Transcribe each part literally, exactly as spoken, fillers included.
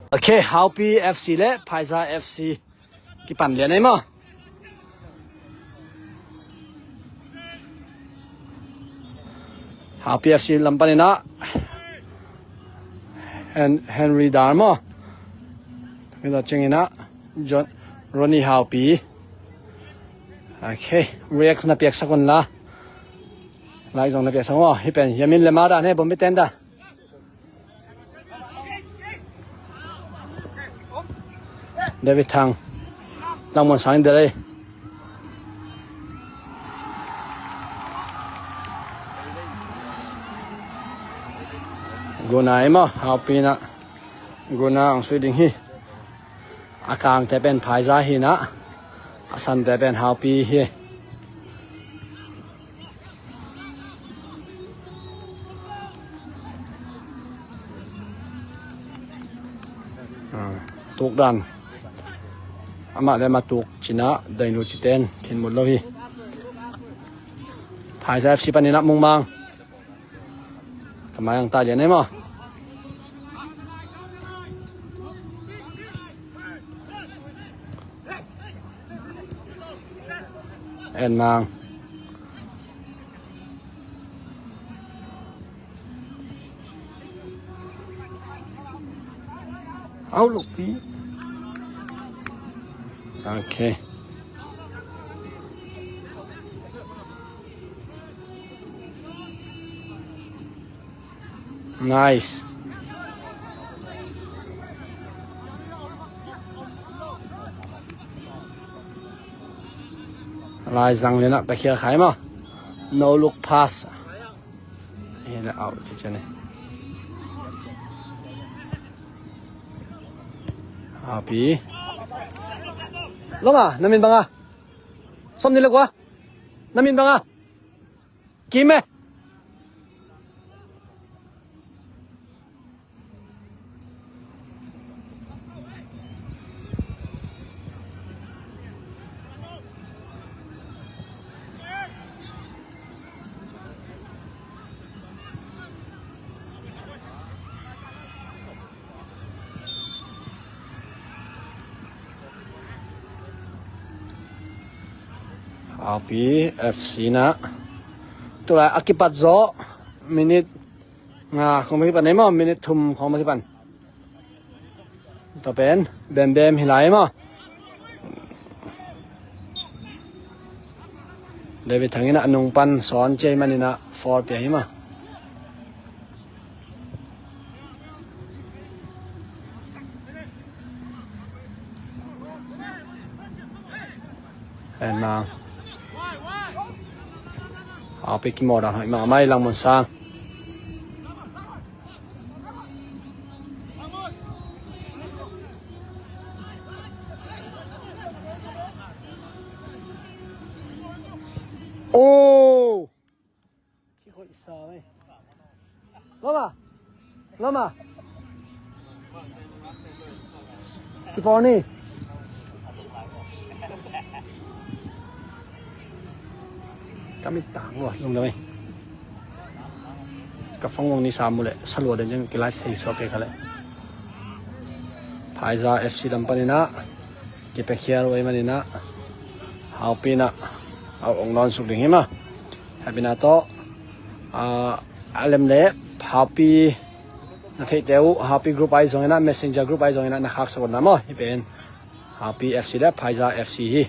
Ok, Haupi F C le Phaiza F C kipan lian ei maw. Haupi F C lam panin ah Hen- Henry Dar maw. Mida cingin ah John Ronnie Haupi. Ok, react na piaksak un la. Like zong na piaksak maw. Hih pen Yamin le Mada ne, bombi tenda. David Thang. Langmuan Sang in delay. Guna ei maw, Haupi na. Guna ang sui ding hi. A kangte pen Phaiza hi na. A sante pen Haupi hi. Ah, tuk dan. Amah le amah tuk cina dainu citen thinmut lo hi. Phaiza F C panin ah mungmang. Kamai ang ta lian ei maw. En mang. Au lukpi. Ok. Nice. Lai zang lian ah pekhial khai maw. No look pass. Hih na out ci cian e. Api. Loma, na min bang a? Som ni le kua? Na min bang a? Kim e. Api F C na. Tulai a kipat zawh minute nga khong ma kipan ei maw, minute thum khong ma kipan. Tua pen bembem hi lai maw. David Thang in a nung pan sawn cia hi manin a foul pia hi maw. En mang. Api kimawl dan hoih mahmah hi Langmuan Sang. Oh! Loma! Loma! Kipawl ni. Ka mit tang lua lungdam ei. Ka phone wang ni sam uh leh sa lua den ciang ki live thei suak kei kha leh. Phaiza F C lam panin ah kipia khial uh ei manin ah Haupi in ah a ong nawn suk ding hi mah. Hehpihna tawh a lem leh Haupi na theihte uh Haupi group ah zongin ah, Messenger group ah zongin ah na khaksak un la maw. Hih pen Haupi F C le Phaiza F C hi.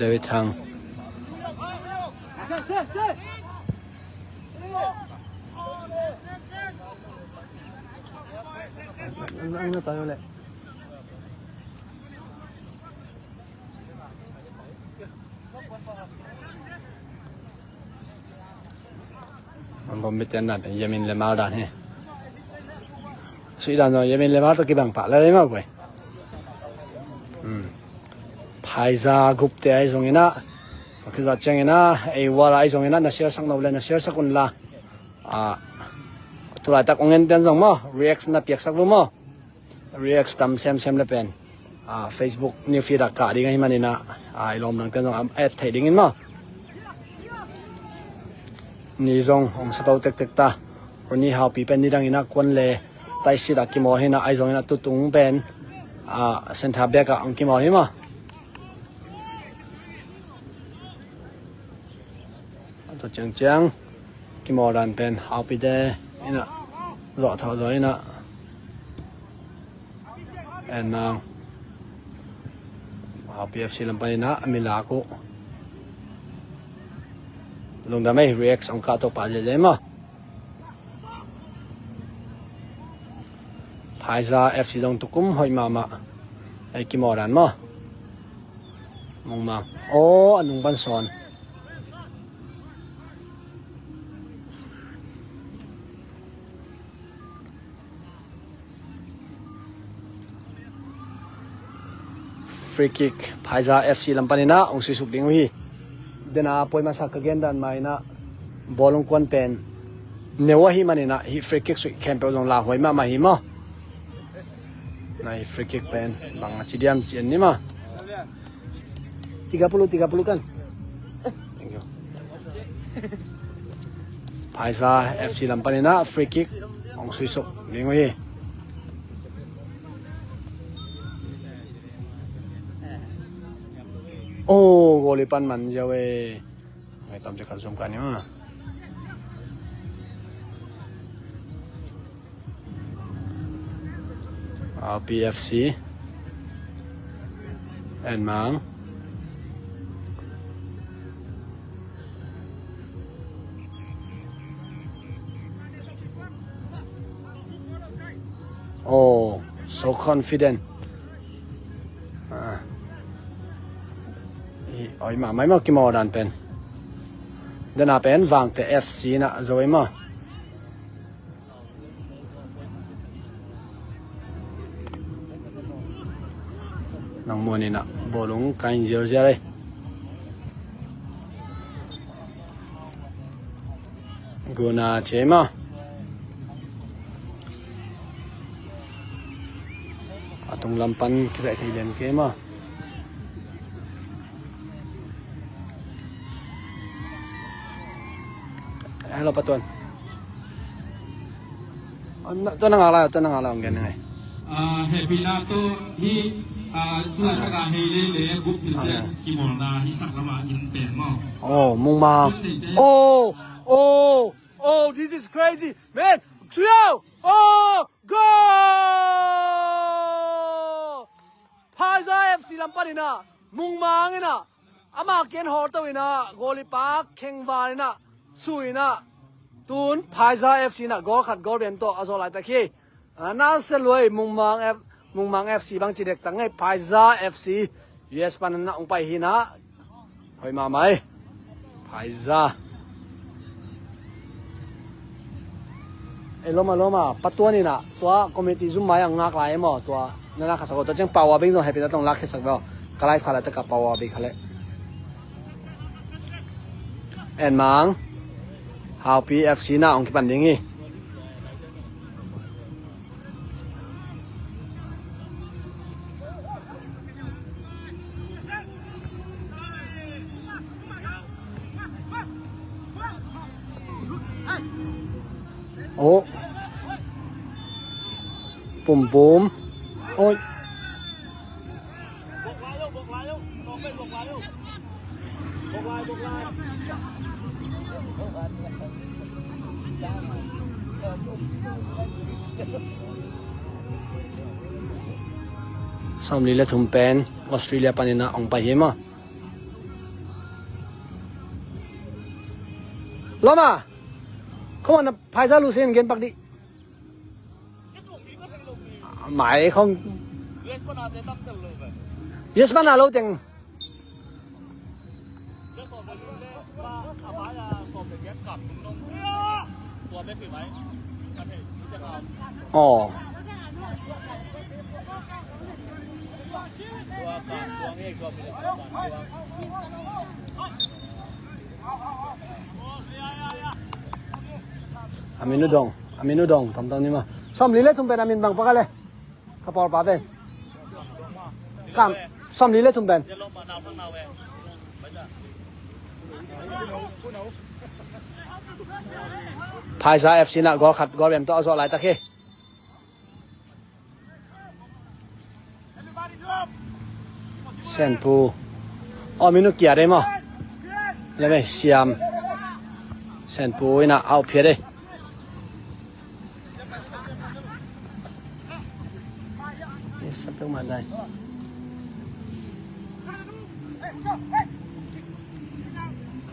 David Thang. Ang, ang, ang na tayo ulit. An bawm bit ten dan pen Yamin le Mal dan hi. Sui dan zong Yamin le Mal tawh kibang pah lel ei mah guai. Phaiza group te ahi zongin ah Tua khit zah ciangin ah, ei wala ahi zongin ah, na share sak no le na share sak un la. Ah, tu laitak ong enten zong maw, react na piaksak uh maw. React tam semsem le pen, ah, Facebook new feed ah kah ding ahi manin ah, ah, i lawm dangten zong add thei dingin maw. Ni zong ong sa to tektek ta. Ronnie Haupi pen nidangin ah kuan le taisit ah kimawl hi in ah, ahi zongin ah tutung pen, ah, centre back ah ong kimawl hi maw. A tua ciangciang kimawl dan pen Haupite in ah zawh thawh zaw in ah, en mang Haupi F C lam panin ah a mi lak uh. Lungdam ei, react ong kah to pah ziahziah ei maw. Phaiza F C zong tukum hoih mahmah. Ei kimawl dan maw. Mungmang. Aw, a nung pan sawn. Free kick, Phaiza F C lam panin ah ong suisuk ding uh hi. Dena poi masa ka gen dan mah in ah, bawlung kuan pen neu ahi manin ah, hih free kick suih khempeuh zong lauhuai mahmah hi maw. Na hih free kick pen bang a ci diam ci en ni maw. Tiga puluh, tiga puluh kan. Thank you. Phaiza F C lam panin ah free kick ong suisuk ding uh hi. Oh, goalie pan man ziau e. Ngai tam ci khat zum kan ni maw. Ah, P F C. En mang. Oh, so confident. Ah. Oi, ma mai maw kimawl dan pen. Dena pen Vangte F C na zo ei maw. Nang muan in ah bawlung kain ziauziau ei. Guna cema. A tung lam pan kizaih thei lian kei maw. Hello, Patuan. Tua na ngak lai, tua na ngak lai, ong gen ngai. Ah, hehpihna tawh hih, ah, tu laitaka hei lele gup thil pen kimawlna hih sak lama in pen maw. Oh, Mungmang. Oh, oh, oh, this is crazy, man. Suyo! Oh, goal! Phaiza F C lam pan in ah, Mungmang in ah, ama ken hawl to in ah, goalie pa khengval in ah, su in ah, tun Phaiza F C in ah goal khat goal lian tawh a zawh laitak hi. Ah, na se luai, Mungmang F, Mungmang F C bang ci dektak ngei, Phaiza F C U S pan in ah ong pai hi in ah. Hoih mahmah ei. Phaiza. Ei, lawm a, lawm a, Patuan in ah tua committee zum mai a ngak lai ei maw, tua na na khasak aw, tua ciang Pau a beng zong hehpihna tawh ong lakkhiasak ve aw. Ka live kha laitak a Pau a beng kha leh. En mang. Haupi F C na ong kipan ding hi. Oh. Pum pum. Oi. Sawmli le thum pen Australia panin ah ong pai hi maw. Lawm a, khawng na Phaiza lusin gen pak dih. Mai khawng. U S pan a lo teng. Aw. A min uh dong, a min uh dong, tamtam ni ma. Sawmli le thum pen a min bang paka le. Ka pawl pa pen. Kam, sawmli le thum pen. Phaisa F C na goal khat, goal bem tawh a zuah laitak hi. Senpu. Aw, min uh kia dei maw. Leme Siam. Senpu ina au phia dei. Ni sa peuhmah dai.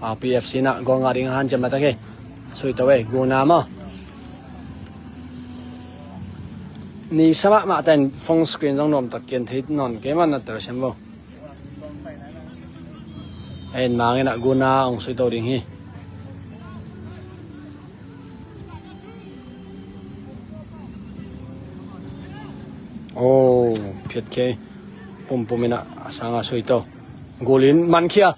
Haupi F C na goal ngah ding a hanciam laitak hi. Sui to ei, guna maw. Ni sa mahmah ten phone screen zong nuam tak kian thei nawn kei man na ter siam bo. Ei, en mangin a guna hong sui to ding hi. Oh, phiat kei. Pumpum in a sanga sui to. Gulin mankhia.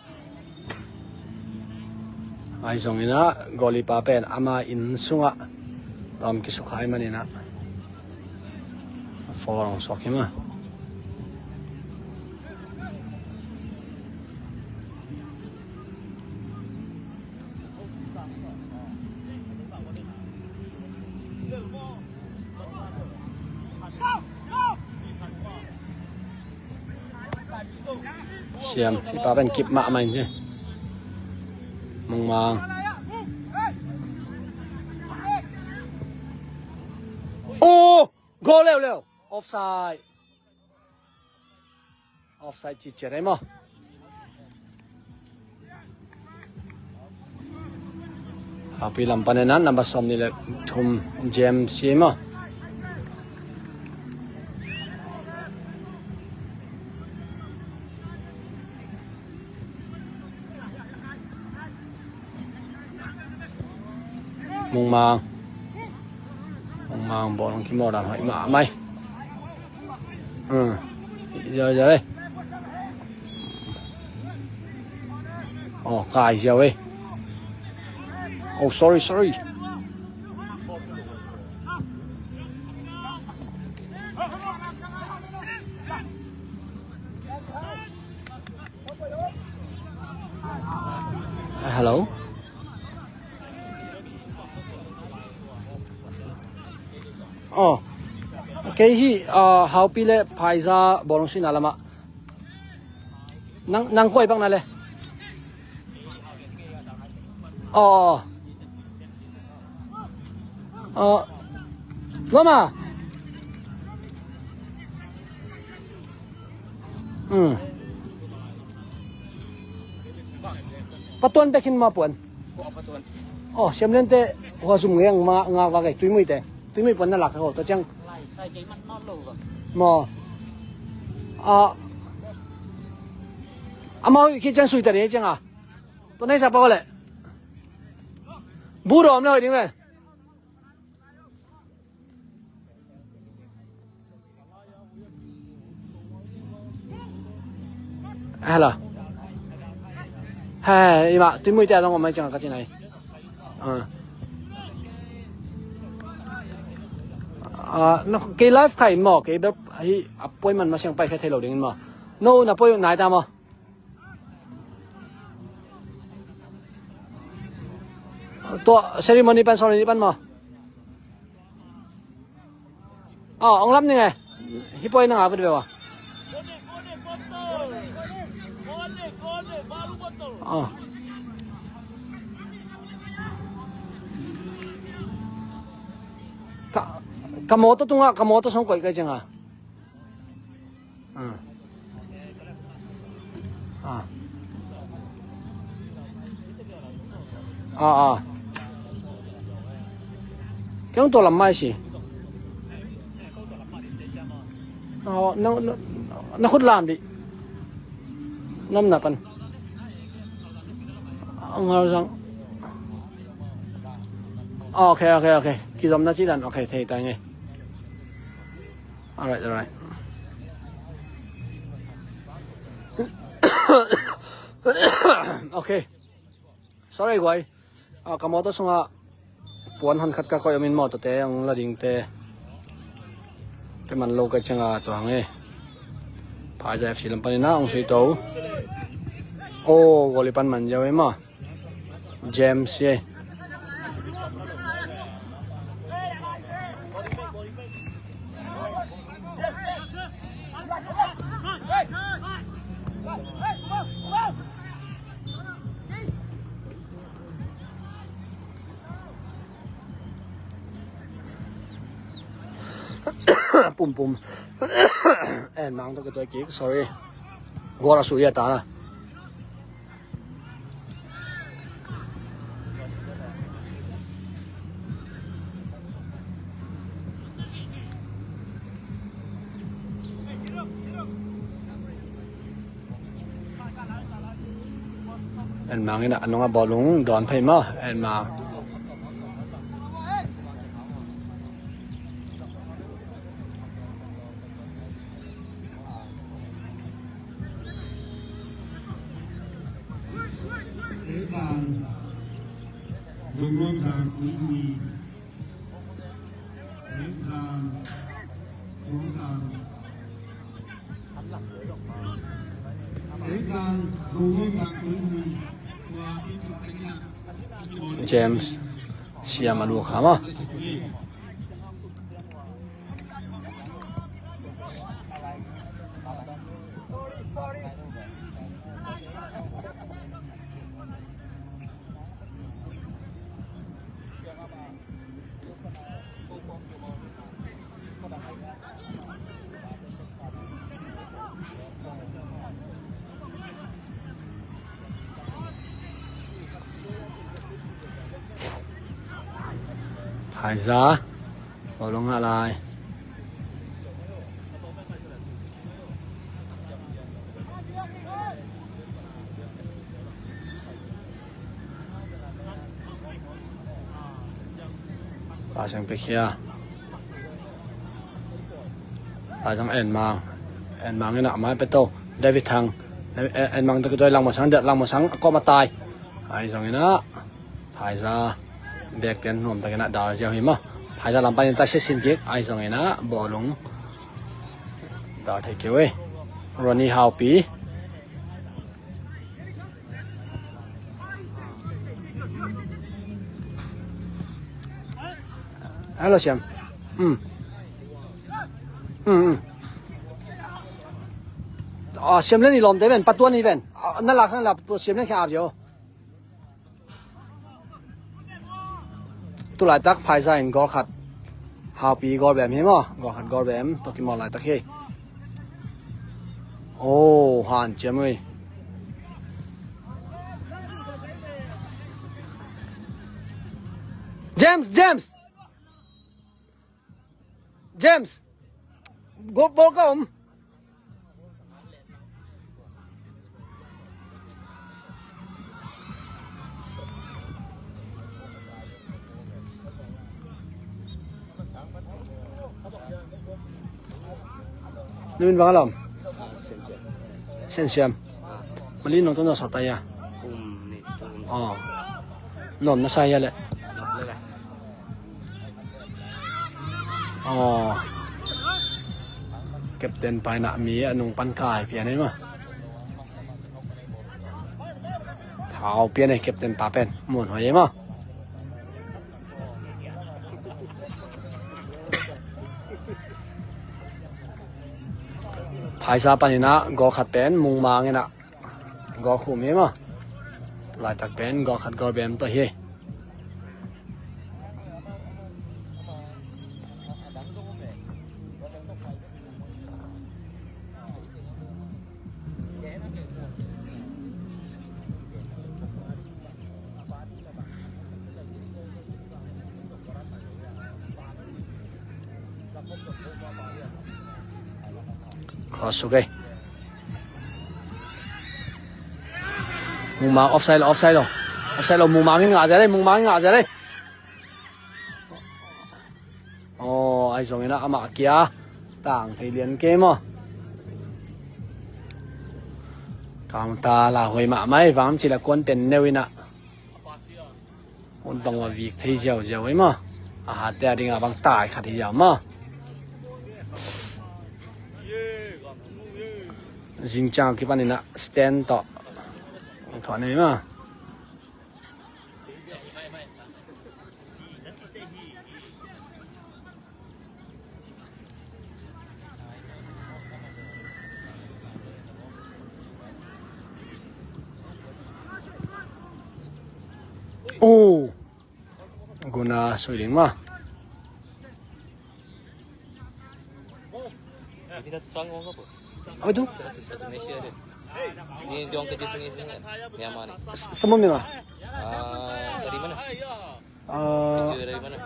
Ahi zongin a, goal-i pa pen ama inn sungah tawm kisuk hai manin a, foul hong suak hi mah. Siam, i pa pen kip mahmah in ci. Mungmang. Oh! Goal leuleu. Offside. Offside ci ciat ei maw. Haupi lam panin a number sawmnih le thum James ci ei maw. Mungmang. Mungmang bawlung kimawl dan hoih mahmah ei. Hmm. Ziau, ziau ei. Oh, kai ziau ei. Oh, sorry, sorry. Hello. Oh. Kei hi, ah, Haupi le Phaiza bawlung suina lamah. Nang, nang koi bang na le. Oh, oh, oh. Oh. Loma. Hmm. Patuan bek hin ma puan. Oh, siam lente hua zum ngei ang ma nga va kei tuimui te. Tuimui puan na lak ho to ciang. Mo. Ah. Amau ki ciang sui ta ni ciang a. To nei sa pa ko le. Bu rom le hoi ding le. Hello. He, ima, tuimui te a dong om mai ciang ka ci nai. Ah. Ah, na, kei live khai maw, kei bel hi appointment masiang pai khai thei lo ding maw. No, na poi nai ta maw. Tua ceremony pan, ceremony pan maw. Ah, ong lam ning e. Hi poi nang a vet ve wa. Ah. Ka, ka mawtaw tungah, ka mawtaw song koih kai ciang a. Ah. Ah. Ah, ah. Kei hong tua lam mai si. Oh, na, na, na khut lam dih. Nam na pan. Ang hal sang. Okay, okay, okay. Kizom na ci dan. Okay, thei ta nge. Alright, alright. Ok. Sorry guai. Ah, ka mawtaw sungah puan han khat ka koih om in mawtawte ang la dingte ke man lo ka cianga tua hang e. Phaizah F C lam panin ah hong sui to. Oh, goal i pan man ziau e maw. James ye. Pum pum. En mang tawh ka tuai kik, sorry. Goal a sui a ta na. En mang in a nung a bawlung dawn phei maw, en mang. James siam a luk ha maw. Phaiza, bawlung ngah lai. Pasing piakhia. Pasing en mang. En mang in a mai pia to. David Thang. En, en mang tawh kituai Langmawsang, Langmawsang a kawm a tai. Ahi zongin a Phaiza bekten nuamtakin a dal ziau hi maw. Phaiza lam panin ta sisin kik, ahi zongin a bawlung dal thei kei uh e. Ronnie Haupi. Hello, Siam. Hmm. Hmm, hmm. Ah, Siam le ni lawmte ven, patuan ni ven. Ah, na lak sang la, Siam le kia ap yo. Tulaitak Phaiza in goal khat. Haupi goal bem hi maw? Goal khat goal bem. Toki maw laitak hi. Oh, han ciam ui. James, James. James. Go ball ka om. Nuin bang alam. Sen siam. Mali nong tong sa taya. Oh. Nom na sa ya le. Aw, captain pa in a mi a nung pan kai pian ei ma. Thau pian ei captain pa pen mun hoi ei ma. Phaisa pan in a goal khat pen Mungmang in a goal khum hi ma. Laitak pen goal khat goal bem tawh hi. Cross suk ei. Mungmang offside lo, offside lo. Offside lo, Mungmang in ngah zel ei, Mungmang in ngah zel ei. Aw, ahi zongin a amah kia tang thei lian kei maw. Counter la huai mahmah ei, bang ci la kuan pen neu inah. Hun bang ua vik thei ziauziau ei maw. A hatte a dingah bang tai khat hi ziau maw. Zingciang kipan inah stand tawh thuah nei maw. Oh, guna sui ding ma. Apa itu? Satu Malaysia ada. Ni dia orang kerja sini semua kan? Myanmar ni. S- semua Myanmar? Ah, dari mana? Ah, kerja dari mana?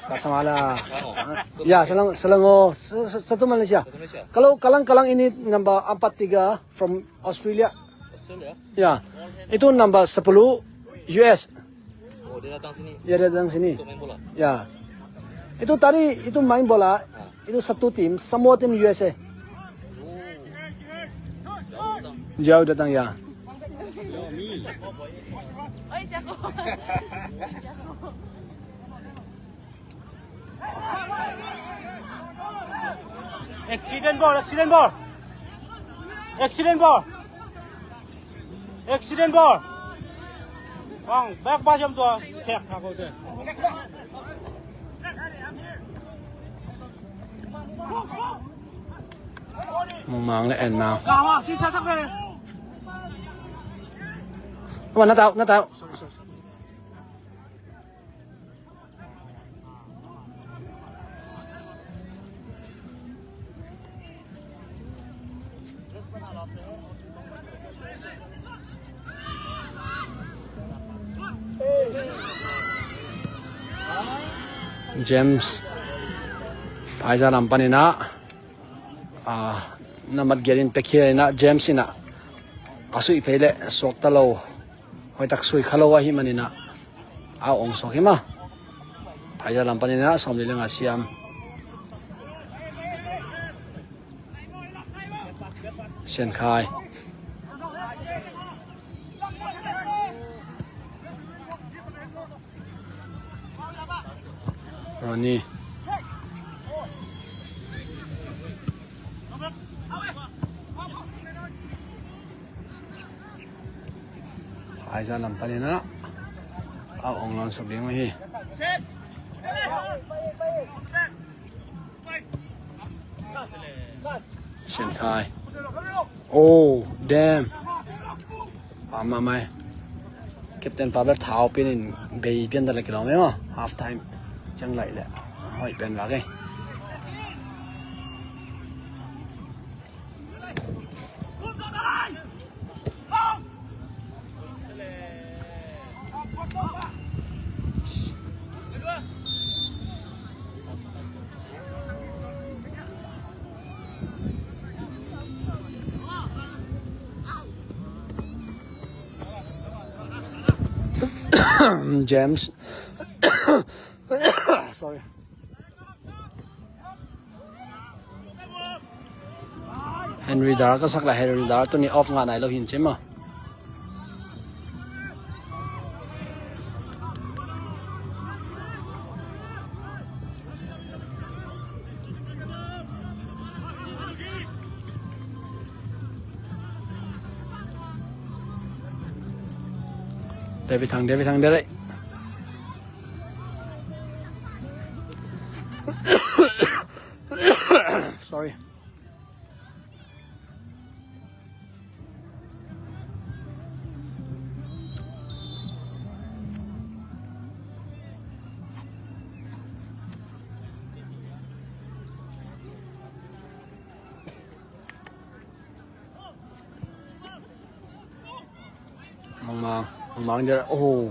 Kat Samala. Selangor. Ah, ya, Selangor, Selangor. Se- se- Satu Malaysia. Satu Malaysia. Kalau Kalang-Kalang ini number empat tiga from Australia. Australia? Ya. Itu number sepuluh U S. Oh, dia datang sini. Ya, dia datang sini. Untuk main bola? Ya. Itu tadi, itu main bola, ah, itu satu tim, semua tim U S A. Oh. Jauh datang. Jauh datang, ya. Accident ball, accident ball. Accident ball. Accident ball. Bang, back ba jam tua. Thek tha ko te. Mung Mang le En Mang. Ka wa, ti sa sa pe. Tua na tau, na tau. James. Phaisa lam paninah. Ah, nambat giat in pekhia inah James inah. A sui phei le suakta lo. Hoitak sui kha lo ahi maninah. Au ong suak hi ma. Phaisa lam paninah sawm li le nga siam. Sian Khai. Ronnie. Phaisa lam paninah. Au ong langsuk ding uh hi. Sian Khai. Oh, damn. Pa ma mai. Captain pa bel thau pian in bei pian ta le kilawm e maw. Half time. Ciang laih le. Hoih pen vak e. James. Sorry. Henry Dar ka sak la, Henry Dar tuni off ngah nai lo hin cim a. David Thang, David Thang, David. Sorry. Mangmang, Mangmang dia, oh.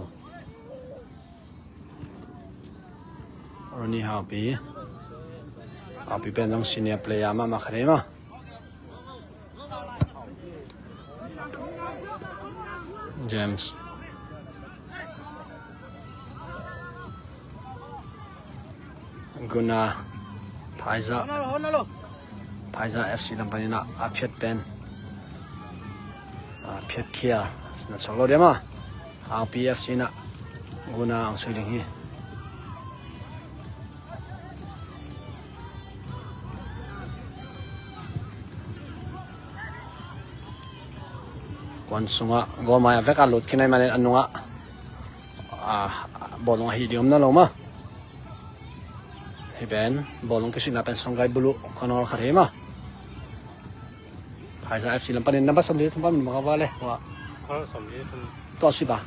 Ronnie Haupi. Haupi pen zong senior player mahmah kha dei maw. James. Guna. Phaiza. Phaiza F C lam panin a phiat pen. A phiatkhia na chawk lo dia maw. Angpi F C na guna ang sui ding hi. Kuan sungah goal mai a vek a lut khin ahih manin a nungah a bawlung a hih ding om na lo maw. Hih pen bawlung kisuihna pen Songkai Bulu khanol khat hi maw. Phaisa F C lam panin number sawmli sung panin maka vale wa. Khawl sawmli sung. Tua sui pa.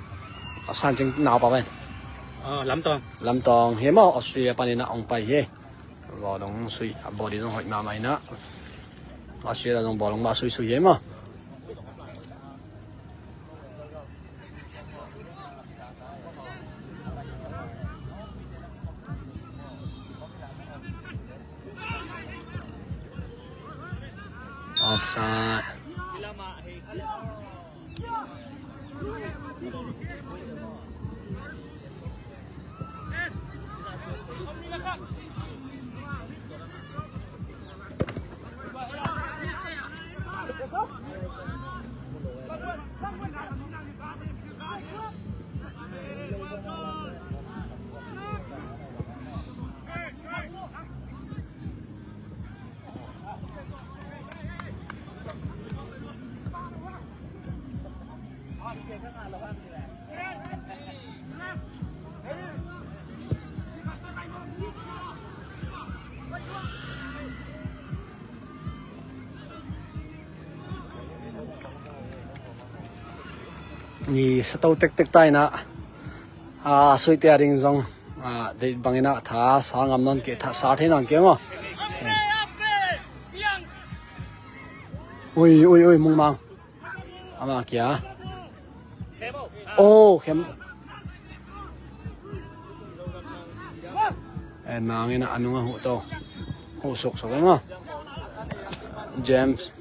A san cing nau pa pen. Ah, Lamtawng. Lamtawng hi maw, Australia panin a ong pai hi. Bawlung sui a body zong hoih mahmah ina. Australia zong bawlung ba sui sui hi maw. Offside. Ni sato tektek ta ina, a, suite a ding zong, a, deih bangin a tha sa ngam nawn kei, tha sa thei nawn kei maw. Ui, ui, ui, Mungmang. Ama kia. Oh, khem. En Mang in a nung a huh to. Huh suk suk eng maw. James.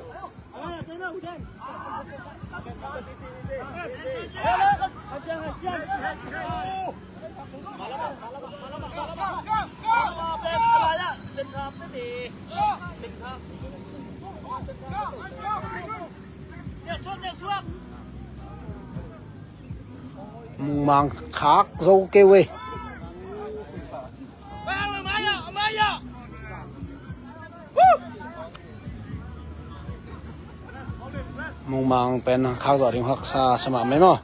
Mungmang khak zo kei ve. Mungmang pen khak zo ding haksa sa mahmah maw.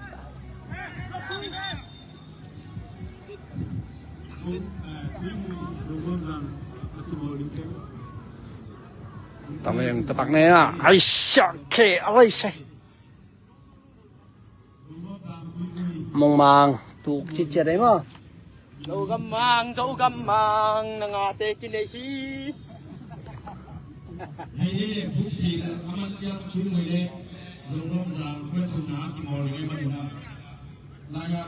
Tama yang tapak ne na. Ai sya ke, alai se. Mungmang tuk ciciat ei maw. Zogammang, Zogammang, na ngate kinei hi. Hei ni le bukpi le amat ciang tun ngei le Zogam zang kuan thumna kimawl ngei manina. Laya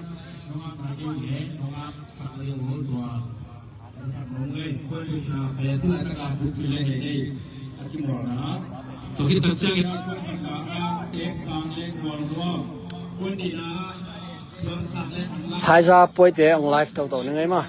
nongak na keu le nongak sak le ngol tua. Phaisa puaite ong live toto ni ngei ma.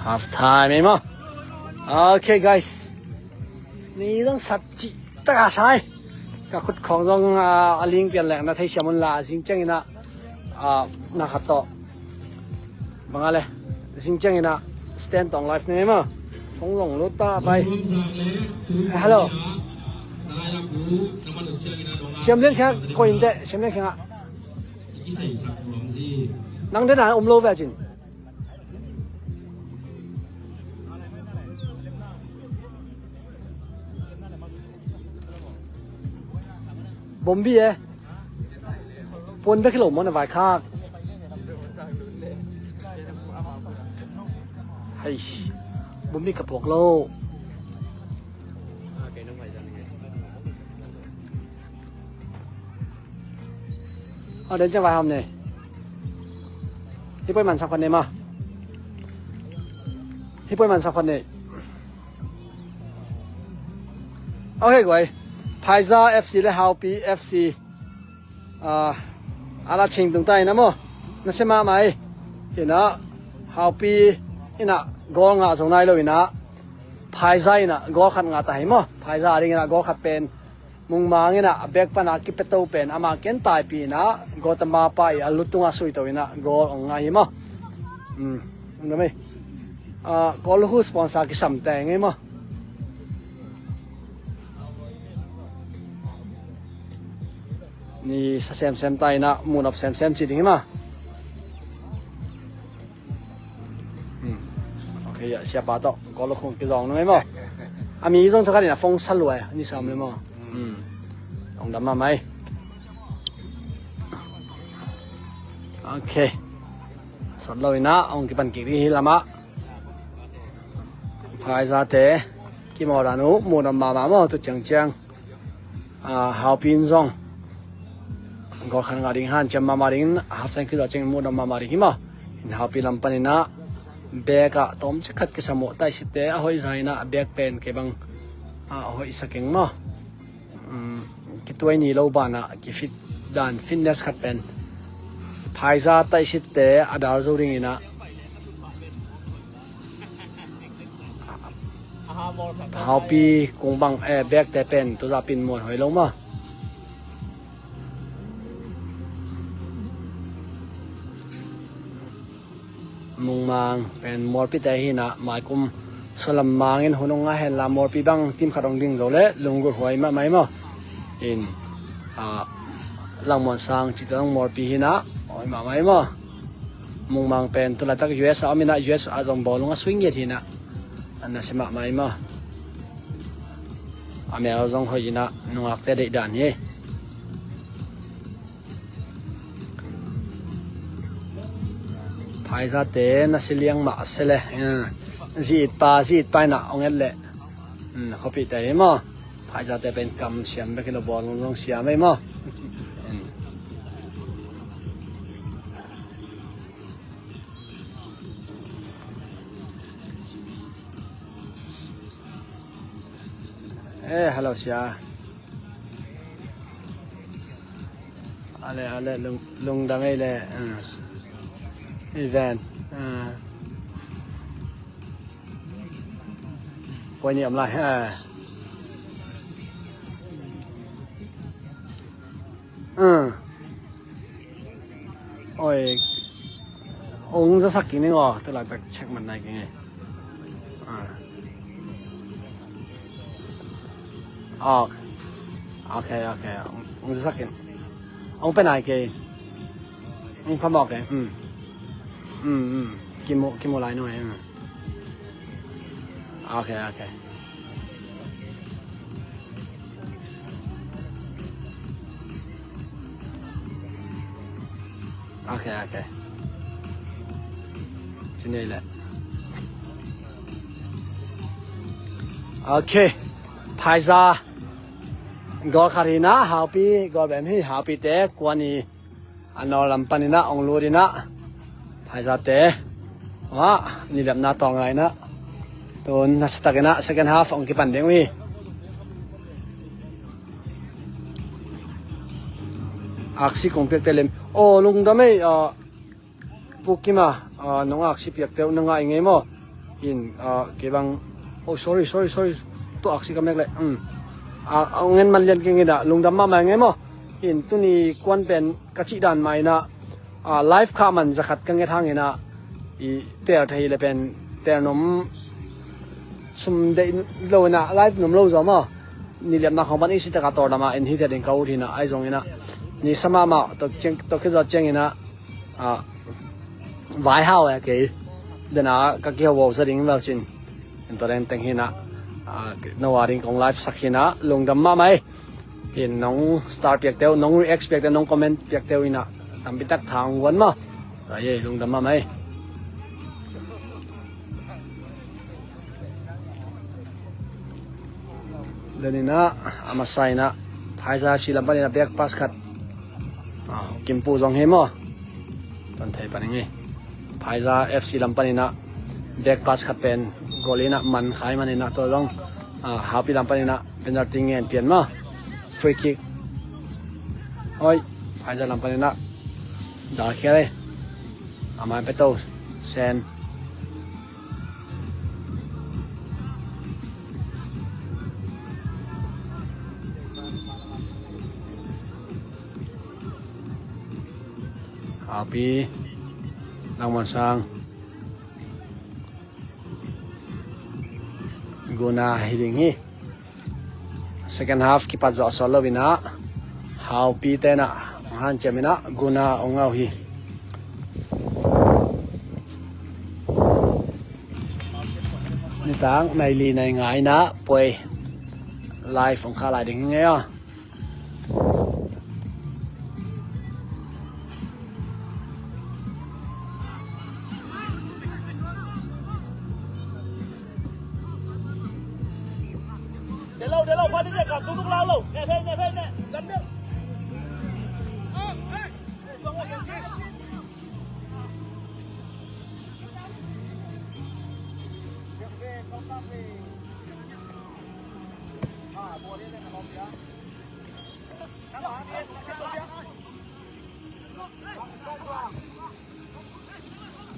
Half time ei maw. Okay guys. Ni zong sat cih taka sai. Ka khut khawng zong, ah, a ling pian leng na thei siam un la, a zing ciangin ah, ah, na khat tawh. Bang a le, a zing ciangin ah, stand tawh live nei maw. Phone zong lut ta pai. Eh, hello. Siam Lian Khiang koih in teh, Siam Lian Khiang ah. Nang den a um lo ve cin. Bombi e. Puan bek hi lo maw na vaikhak. Hei. Bombi ka puak lo. Aw, den ciang vai hawm ne. Hih poi man sak pan ne ma. Ni poi man sa phat ni. Ok guai. Phaiza F C le Haupi F C. Ah, a la ching tung ta ina maw. Na se mahmah ei. Ina Haupi ina goal ngah zong nai lo ina. Phaiza ina goal khat ngah ta hi maw. Phaiza a ding ina goal khat pen Mungmang ina a bek pana kipeto pen ama ken taipi ina goal tama pa i a lutunga suito ina goal ong ngah hi maw. Hmm. Ong dam ei. Ah, goal hu sponsor kisam teng ei maw. Ni sa semsem ta ina, munop semsem ci ding hi ma. Hmm. Ok, ya, siapa tawh goal khung kizong nung ei maw. A mi zong thakhat ina phone sa luai ni sam le maw. Hmm. Ong dam mahmah ei. Ok. Sawt lo ina ong kipan kik ding hi lama. Phaizate kimawl dan uh muhdam mahmah maw tu ciangciang. Ah, Haupi in zong goal khat ngah ding hanciam mahmah dingin half time kizawh ciangin muhdam mahmah ding hi maw. In Haupi lam panin ah bek ah tawmcik khat kisam uh, taihsitte a hoih za in ah bek pen kei bang a hoih sa keng maw. Um, kituai ni lo banah kifit dan fitness khat pen Phaiza taihsitte a dal zo dingin ah Haupi kung bang eh, bekte pen tuzah pin muan hoi lo maw. Mungmang pen mualpite hi in ah maikum sualam mangin hun ong ngah henla mualpi bang team khat ong ding zo le lunggulh huai mahmah ei maw. In ah, Langmuan Sang cihte zong mualpi hi in ah hoi mahmah ei maw. Mungmang pen tulaitak U S a om in ah U S a zong bawlung a sui ngiat hi in ah. A nasia mahmah ei maw. A mel zong hoih in ah nungakte deih dan hi. Phaizate nasia liang mah a se le. Zi it pa, zi it pa in ah ong et leh. Hmm, khuapihte hi maw. Phaizate pen kam siam bek hi lo, bawlung zong siam ei maw. Hmm. Eh, hello sia. Ale, ale, lung, lungdam ei le. Uh. Event. Uh. Poi ni om lai. Uh. Uh. Oi. Ong zasak kik ning aw, tu laitak check man nai kik ing ei. Ah. Ok. Ok, ok. Ong, ong zasak kik. Ong pe nai kei. Ong phamawh kei. Um. Um, um. Kimu, kimu lai nung ei. Um. Ok, ok. Ok, ok. Ci ni le. Ok. Phaiza goal khat hi in ah, Haupi goal bem hi, Haupite kua ni. A nawl lam panin ah ong lut in ah Phaizate, ah, nilapna tawng lai in ah, tun nasia takin ah second half ong kipan ding uh hi. Aksi kong piakte lem. Aw, lungdam ei, ah, Pu Kim a, ah, nong aksi piakte uh na ngah ing ei maw. In, ah, kei bang, oh, sorry, sorry, sorry. Tu aksi ka mek le. Um. Ah, ah, ngen man lian keng in ah, lungdam mahmah ing ei maw. In, tuni kuan pen ka cih dan mah in ah, ah, live kha man za khat ka nget hang in ah, i tel thei le pen tel nom, sum deih lo in ah, live nom lo zaw maw. Nilapna khong pan i si taka tawldam a in hi tel ding ka ut hi in ah, ahi zong in ah. Ni sa mahmah, tua ciang, tua khit zawh ciang in ah, ah, vai hau e kei. Den a ka kihau za ding vel cin. In tua den teng hi in ah, ah, no a ding kong live sak hi in ah, lungdam mahmah ei. In nong star piakte uh, nong react piakte uh, nong comment piakte uh in ah, tampi tak thang guan maw. Tua ei, lungdam mahmah ei. Den in ah, a masa in ah, Phaiza F C lam panin ah back pass khat. Ah, Kimpu zong hi maw. Ton thei pan ing ei. Phaiza F C lam panin ah Back pass khat pen goal in ah man kha ahih manin ah tua zong, ah, Haupi lam panin ah penalty ngen pian maw. Free kick. Hoi, Phaizan lam panin ah dalkhial e. A mai pia to. Sen. Haupi. Langmuan Sang. Guna hi ding hi. Second half kipat zawh sawt lo in ah Haupi te in ah hong hanciam in ah Guna hong ngah uh hi. Nitak nai li nai nga in ah puai live hong khah lai ding hi ngei aw.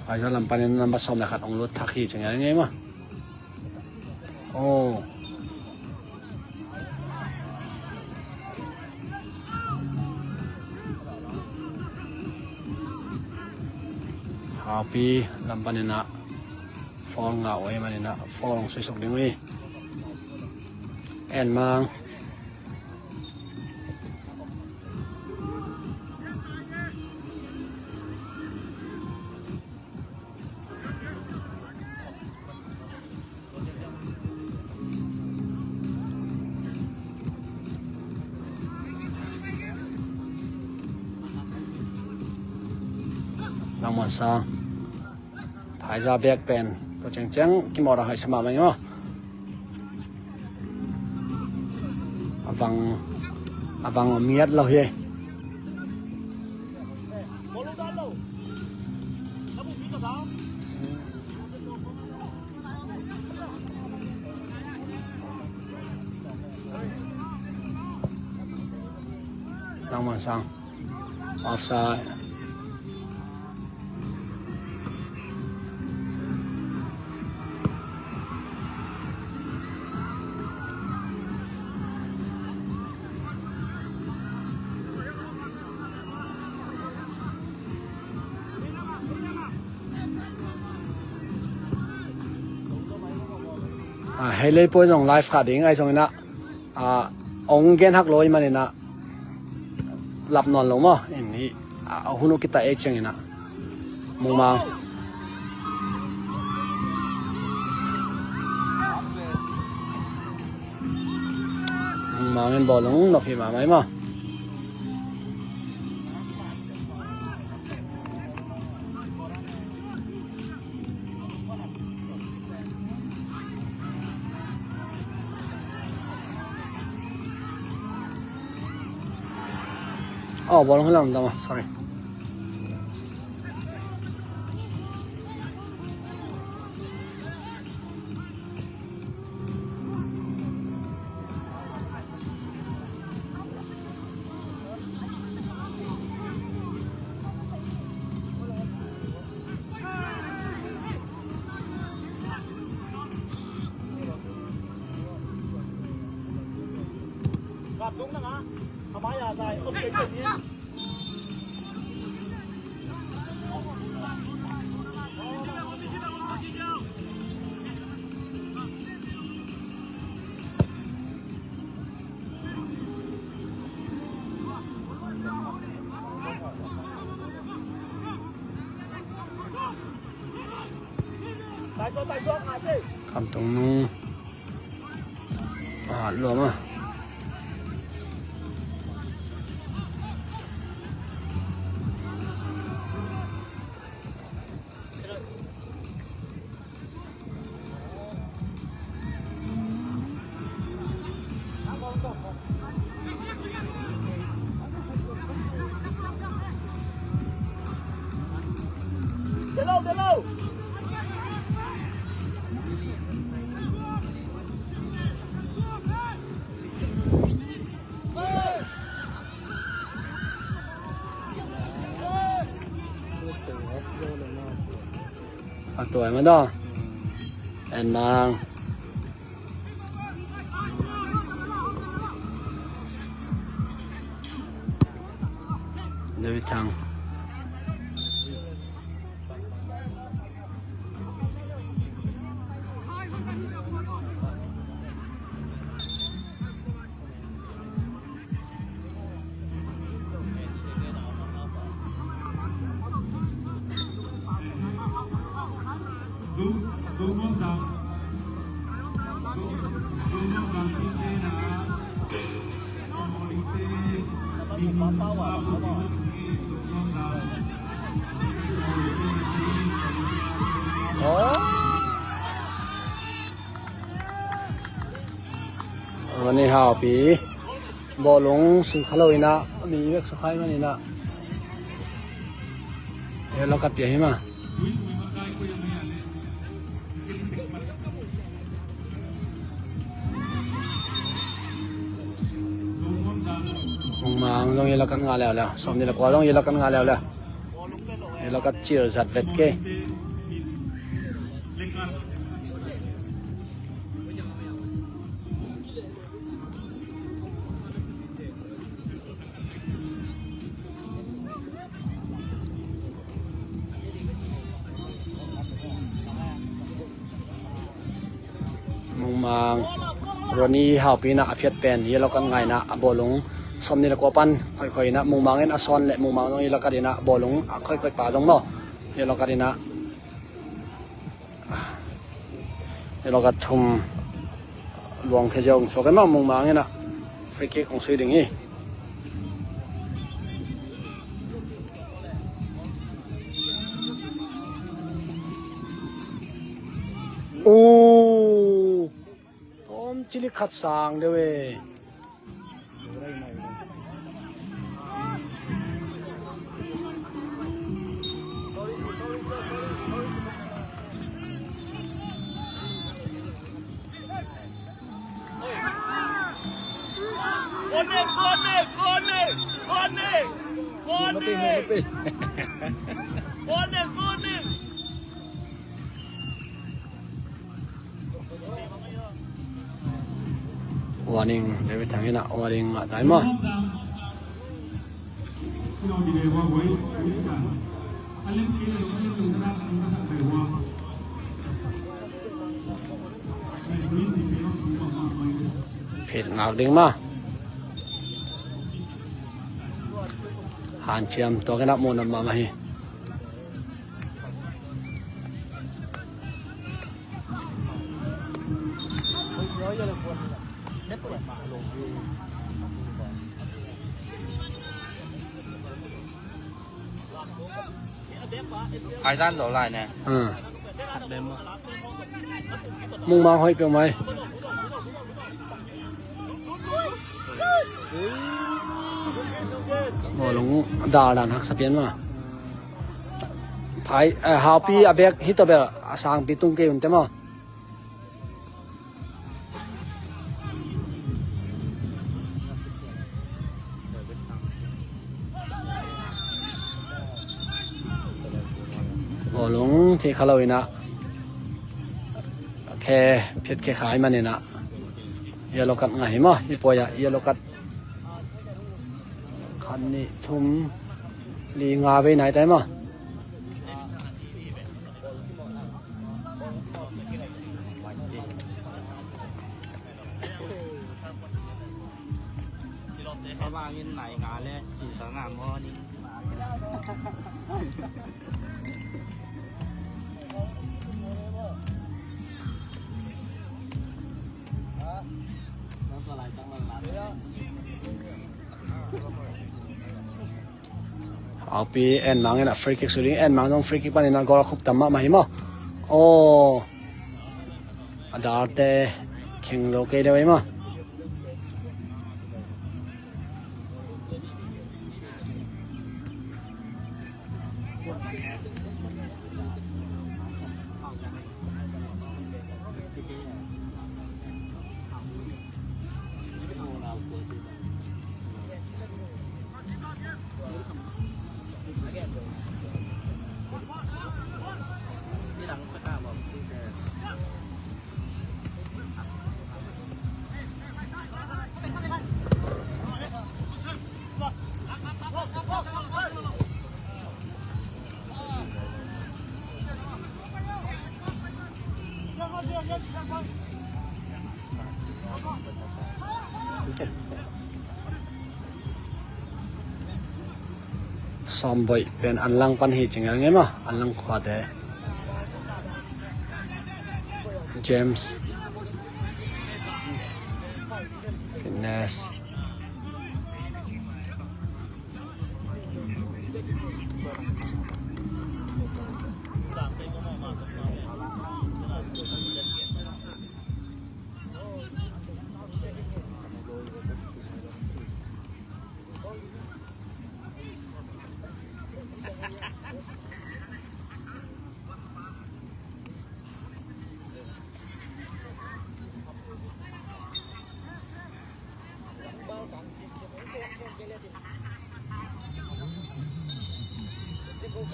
Phaizan lam panin number sawm le khat hong lut thak hi ci ngai ngei maw. Oh. Haupi lam panin ah foul ngah uh ahih manin ah foul hong suisuk ding uh hi. En Mang. Langmuan Sang. Phaiza bek pen tua ciangciang kimawh a hoih sa mahmah ing maw. A vang, a vang om ngiat lo hi. Langmuan Sang. Offside. Ah, hei lei puai zong live khah ding ahi zongin ah, ah, ong gen hak lo ahih manin ah lap nawn lo maw. In hi, ah, a hun uh kita ei ciangin ah Mungmang. Mungmang in bawlung nop hi mahmah maw. Oh, bawlung hi lam dama, sorry. Kamtung nung. Ah, lua ma. Tuai ma daw. En mang. David Thang. Ronnie Haupi. Bawlung sukha lo inah, mi bek sukha hi man inah. Yellow card pia hi ma. Mungmang zong yellow card ngah leuleu. Sawmnih le kua zong yellow card ngah leuleu. Yellow card cil zat vet kei. Mungmang Ronnie Haupi inah a phiat pen yellow card ngah inah a bawlung sawmnih le kua pan khoikhoi inah Mungmang in a sawn le Mungmang zong yellow card inah a bawlung a khoikhoi pa zong maw yellow card inah. Yellow card thum luang khe ziau hong suak e maw, Mungmang inah free kick hong sui ding hi. Uh, tawm cili khat sang deuh e. Warning, David Thang inah warning ngah tai maw. Phet ngak ding maw. Hanciam tua kei na mu nam mahmah hi. Ai zan zo lai ne. Mungmang hoih peuhmah. Bawlung daldan haksa pian mah. Phai, eh, Haupi a bek hi tawh bel a sangpi tung kei un te maw. Bawlung thei kha lo inah khe phiat khe khai man inah yellow card ngah hi maw. Hi puai ah yellow card khat, nih, thum, li, nga vei nai tai maw. Haupi En Mang in a free kick sui ding. En Mang zong free kick panin a goal a khup tam mahmah hi maw. Aw, a dalte kheng zo kei deuh ei maw. Sawmboih pen Anlang pan hi ci ngelngel maw, Anlang khuate. James. Fitness.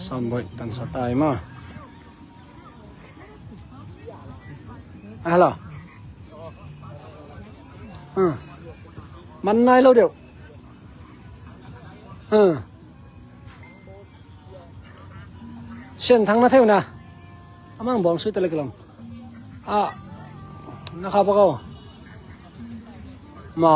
Sawmboih tansa tai maw. A, hello. A. Man nai lo deuh. A. Sian Thang na thei uh na. A mang bawm sui ta lek lom. A. Na kha bak aw. Ma.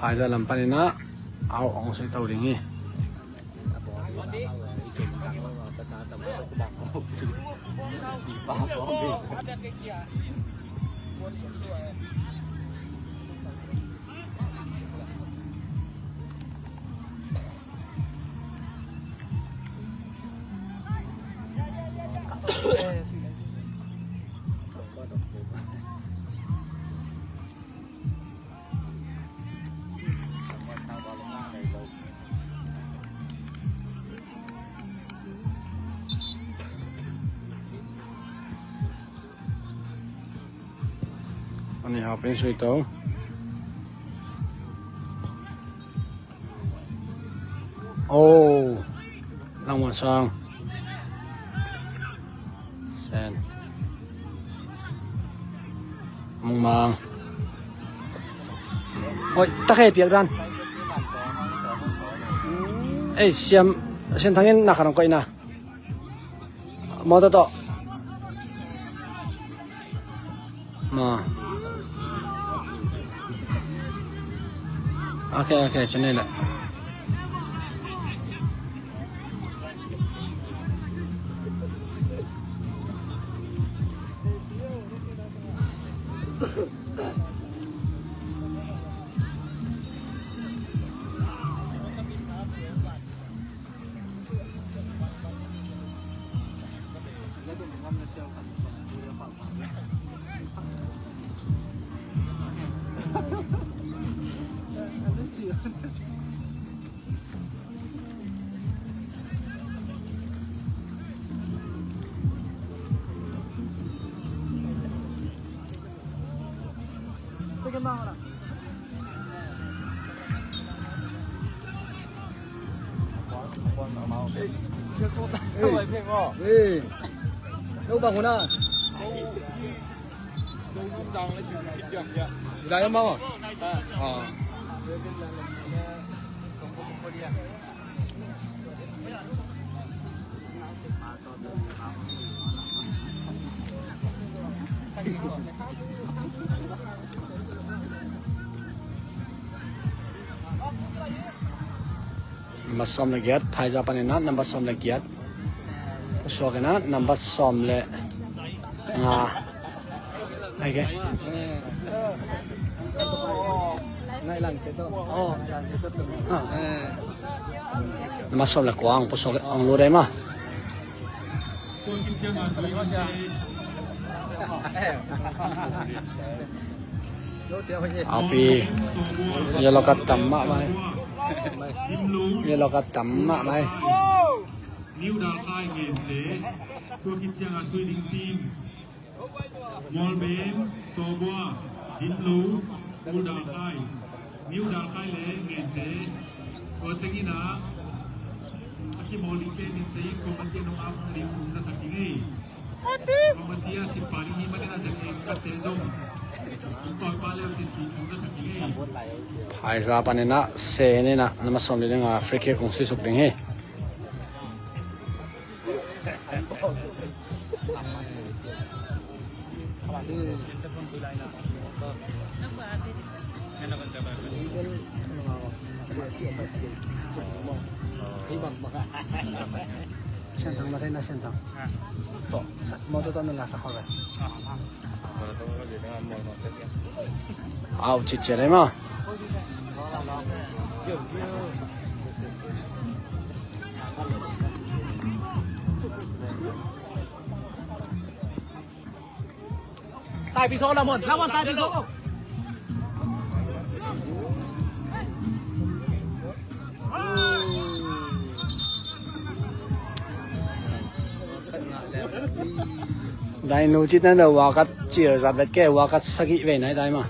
Phaiza lam panin ah au hong sui to ding hi. Ani hau pen sui to. Oh, Langmuan Sang. Sen. Mungmang. Oi, ta khe piak dan. Ei, siam, siam thangin na khan koih na. Mawtaw tawh. Ma. Ok, ok, ci ni leh. Ê, ê, đâu bằng hồn à? Đi đây không bao à? Ờ. Nambat sawm le giat, phaiza panin ah nambat sawm le giat. Suak in ah nambat sawm le nga. Ai ke. Nambat sawm le kua ang pusuak ang lu dai ma. Api yellow card tam mahmah. Yellow card tam mahmah. New Dalkhai Ngente. Tua khit ciang a sui ding team. Mualbem, Sawbua, Dimlo, New Dalkhai. New Dalkhai le Ngente. Tua teng in ah a kimawl ding pen in sei in kua Pasian hong ap na ding hong na sak ding ei. Phaisa panin ah, Sen in ah, number sawm li le nga free kick hong suisuk ding hi. Sian thang, na thei na sian thang. Tawh, sa-, mawtaw tawh na la sa khawng ve. Au, citcia dai maw. Taipi so, Lamon, Lamon, taipi so. Dai nu cit na da wakat cil zat vet ke, wakat sagih vei nai dai ma.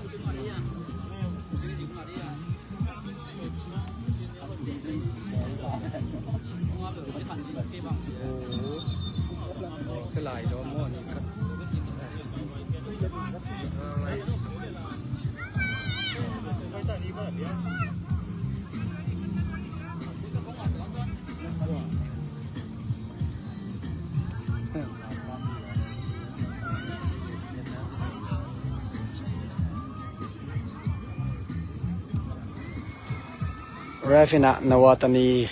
Ref in ah Nawatani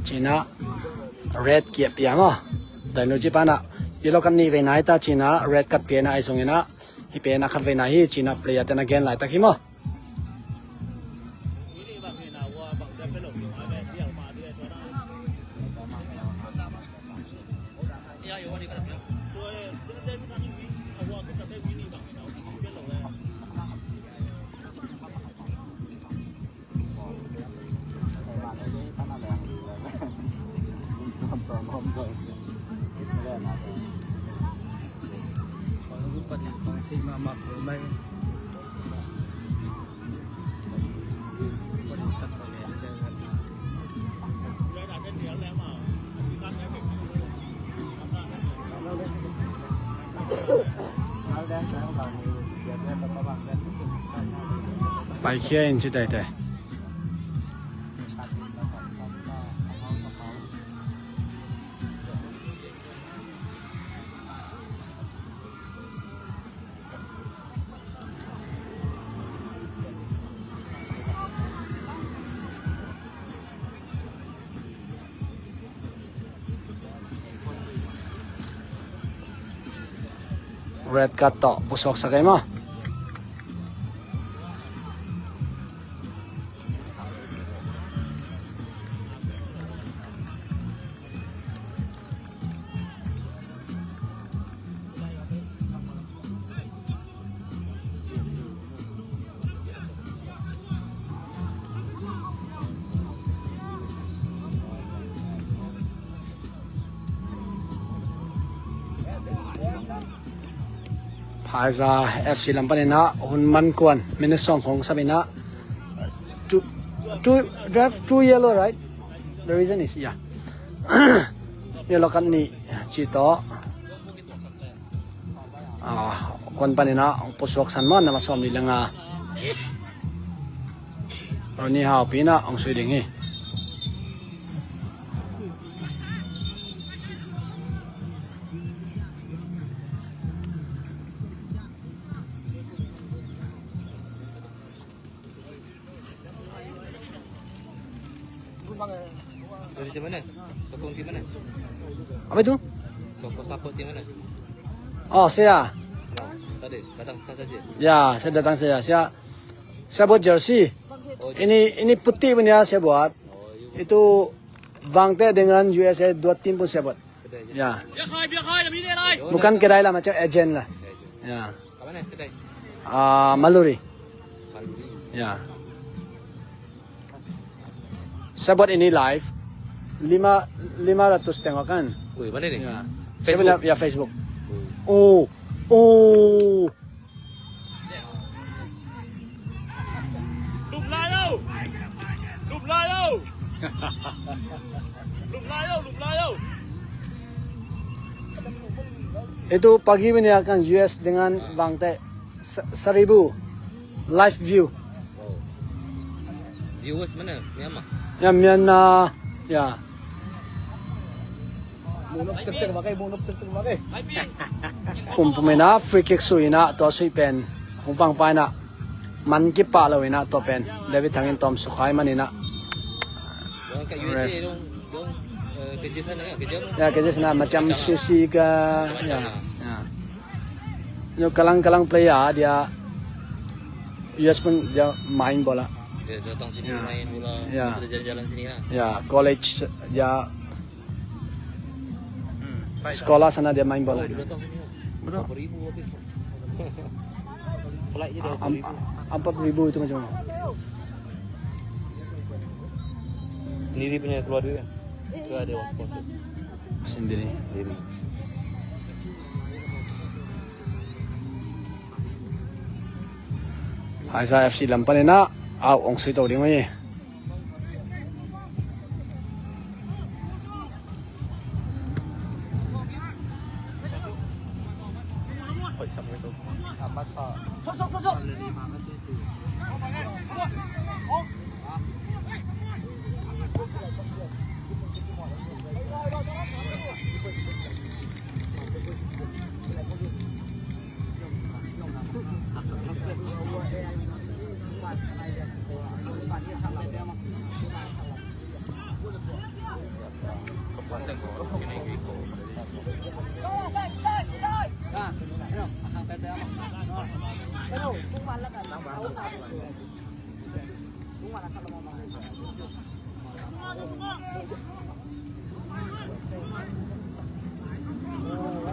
ci-in ah red kiat pia maw. Dainu ci pan ah yellow card nih vei nai ta ci-in ah red card pia in ah, ahi zongin ah hih pen ah khat vei nai hi ci-in ah player ten a gen laitak hi maw. Paikhia in ci teitei. Red card tawh pusuaksak ei maw. Phaiza F C lam panin ah hun man kuan minute sawm khong sap in ah, two, two, they have two yellow, right? The reason is, yeah. Yellow card nih ci tawh. Ah, kuan panin ah hong pusuak san maw, number sawm li le nga. Ronnie Haupi in ah hong sui ding hi. Dari mana? Sokong di mana? Apa itu? Sokong support di mana? Oh, saya. Ya, tadi datang saja. Ya, saya datang saja. Saya, saya buat jersey. Oh, ini, ini putih punya saya buat. Oh, iya. Itu Vangte dengan U S A dua tim pun saya buat. Ya. Bukan kedai lah, macam agent lah. Ya. Apa ni kedai? Ah, Maluri. Maluri. Ya. Saya buat ini live. Lima, lima ratus tengok kan? Wih, mana ni? Ya. Saya punya, ya, Facebook. Oh. Oh. Lum lai lo! Lum lai lo! Lum lai lo, lum lai lo! Itu pagi punia kan U S dengan bangte sa-, seribu live view. Wow. Viewers mana? Myanmar? Ya, Myanmar. Ya. Munop tek tek bak ei, munop tek tek bak ei. Pumpum ina free kick sui ina, tua sui pen hong pang pa ina. Man kipah lo ina tua pen David Thang in tawm sukhai man ina. Dong ka U S A dong, dong, eh, kerja sana kan, kerja apa? Ya, kerja sana macam sisi ka, macam ya, mana? Ya. Yo kalang-kalang player dia U S pun dia main bola. Dia datang sini main bola, ya, kita jalan-jalan sini lah. Ya, college dia. Hmm, sekolah sana dia main bola. Oh, dia datang sini. Betul. Berapa ribu habis? Flight je dah. Am-, empat ribu itu macam mana? Sendiri punya keluar duit kan? Ke ada orang sponsor? Sendiri. Sendiri. Haisa F C lam panin ah, au, ong sui to ding oi.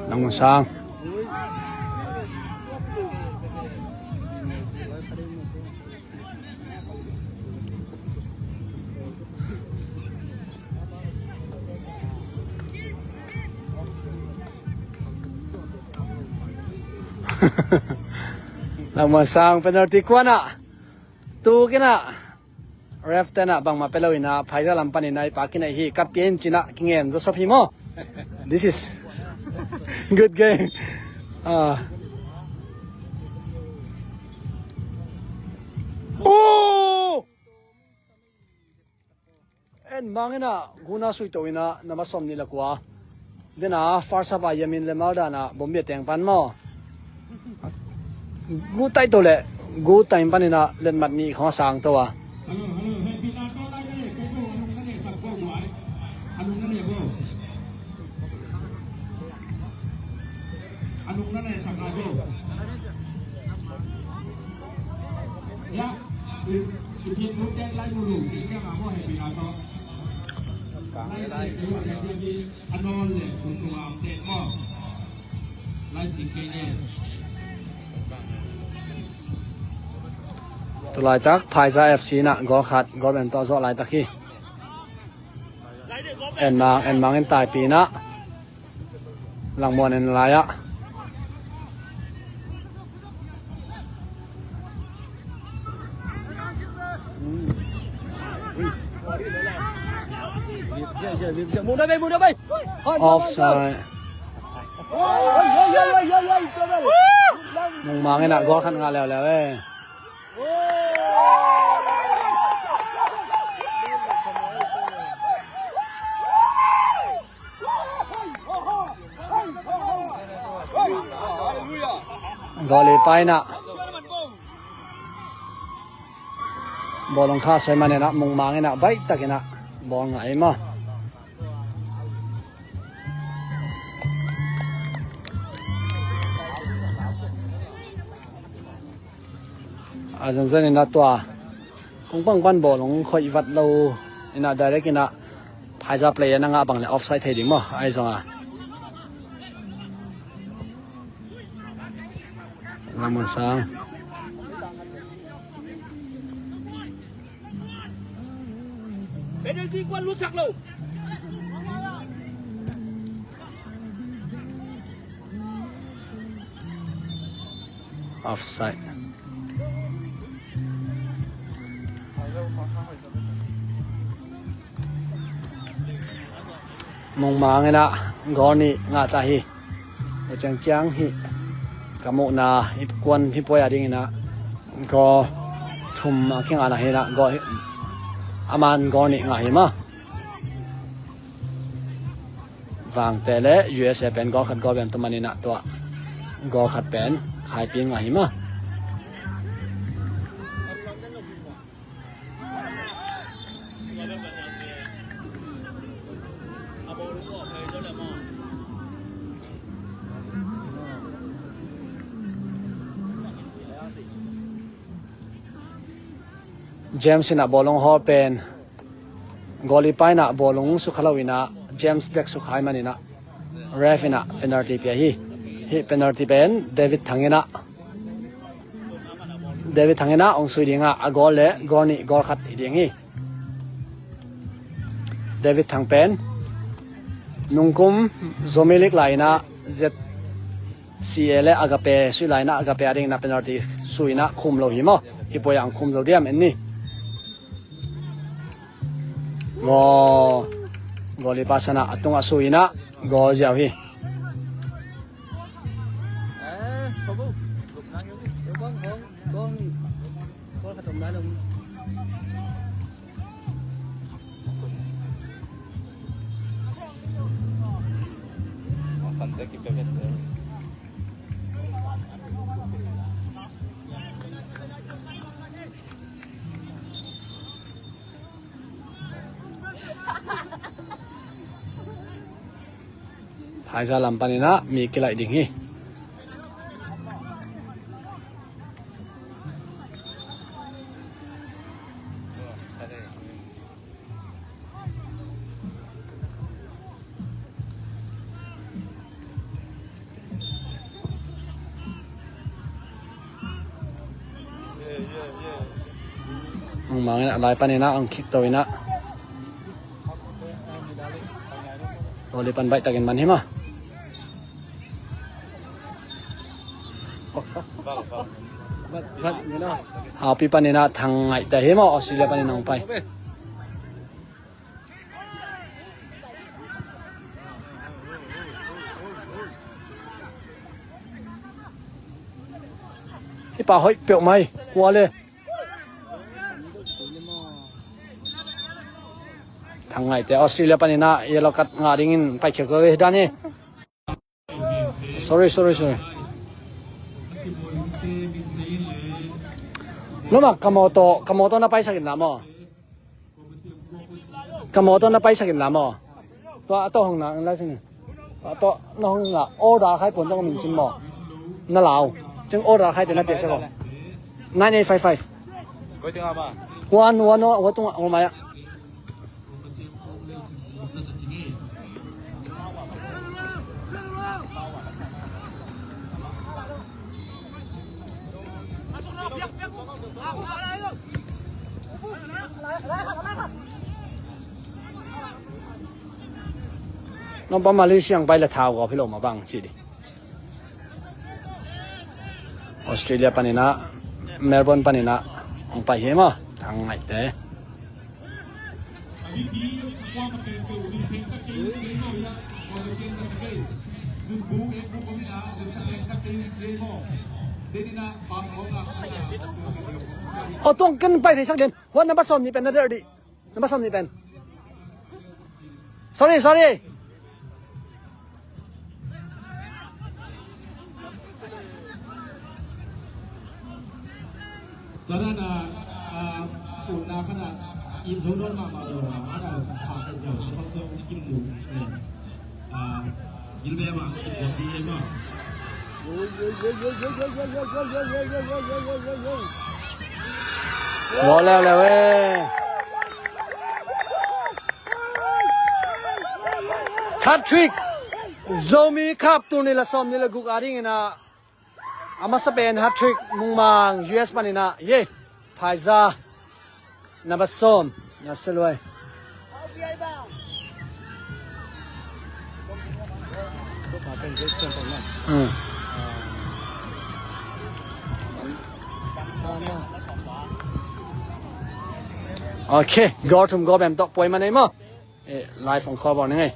Nang Mun Sang. Nang Mun Sang penalty kuan ah. Tu kina. Ref tena bangmah pia lo ina, Phaisa lam panin a i pa kina hi, kat pia in cina, kingen zawsop hi maw. This is good game. Ah. Oh! En mang ina, guna sui to ina, nama som ni la kua. Dena first half a yamin le mal dana bombi a teng pan maw. Gu tai to le, gu tai pan ina let mat ni khong sang to a. Tulaitak Phaisa F C na gol khat, gol ben tawh zawh laitak hi. En mang, en mang in taipi na. Langmuan en lai ah. Offside. Mung Mang in ah goal khat ngah leuleu e. Goal i paina. Bawlung kha soi manin ah Mung Mang in ah baih takin ah bawl ngai maw. A zanzan in ah tua kong pang pan bawlung khoih vat lo in ah direct in ah Phaisa player na ngah bang le offside thei ding maw. Ahi zong a Lamon Sang. Penalty kuan lusak lo. Offside. Mung Mang in ah goal nih ngah ta hi. Ciangciang hih ka muhna hih kuan hih puai a dingin ah goal thum a kingahna hi-in ah goal hi, a man goal nih ngah hi mah. Vangte le U S A pen goal khat goal bem tawh manin ah tua goal khat pen Khaiping ngah hi mah. James in ah bawlung hawl pen goalkeeper in ah bawlung sukha lo in ah James bek sukha ahih manin ah ref in ah penalty pia hi. Hih penalty pen David Thang in ah David Thang in ah hong sui ding a, a goal le goal nih goal khat hi ding hi. David Thang pen nungkum Zomi League lai-in ah Z C A le Agape sui lai-in ah Agape a dingin ah penalty sui-in ah khum lo hi maw. Hih puai ah hong khum zo diam en ni. Goal, goalkeeper san ah a tungah sui-in ah goal ziau hi. Phaiza lam panin ah mi kilaih ding hi. Hong mang in ah, a lai panin ah hong kick to in ah. Goalkeeper pan baih takin man hi mah. Haupi panin ah Thang Ngaihte hi maw, Australia panin ah hong pai. Hih pa hoih peuhmah hi, kua le. Thang Ngaihte Australia panin ah yellow card ngah dingin pai khiak ve dan hi. Sorry, sorry, sorry. Lawm a, ka mawtaw, ka mawtaw na paisak in la maw. Ka mawtaw na paisak in la maw. Tua a tawh hong na lai sini. Tua a tawh na hong na order khai puan tawh min cin maw. Na lau. Cing order khai te na piaksak aw. Nine eight five five. One one one tung a mai a. Nong pa Malaysia ang pai la thau ko philo ma bang ci di. Australia panin ah, Melbourne panin ah hong pai hi maw, Thang Ngaihte. Aw, tuang ken pai thei sak den. Huan number sawm nih pen na der di. Number sawm nih pen. Sorry, sorry. Tua dan a, a, utna khat a, im zo dawn mahmah lo a, a dan a khak a ziau, tua bang zong im mu le. A, gil be ma, im mu di he ma. Lo leu leu e. Hat-trick! Zomi Cup tul nih le sawm nih le guk a dingin a, a masa pen hat-trick, Mungmang, U S panin a, ye, Phaiza, number sawm, na se luai. Hmm. Ok, goal thum goal bem tawh puai ma nei maw. Eh, live hong khawm bawn ning ei.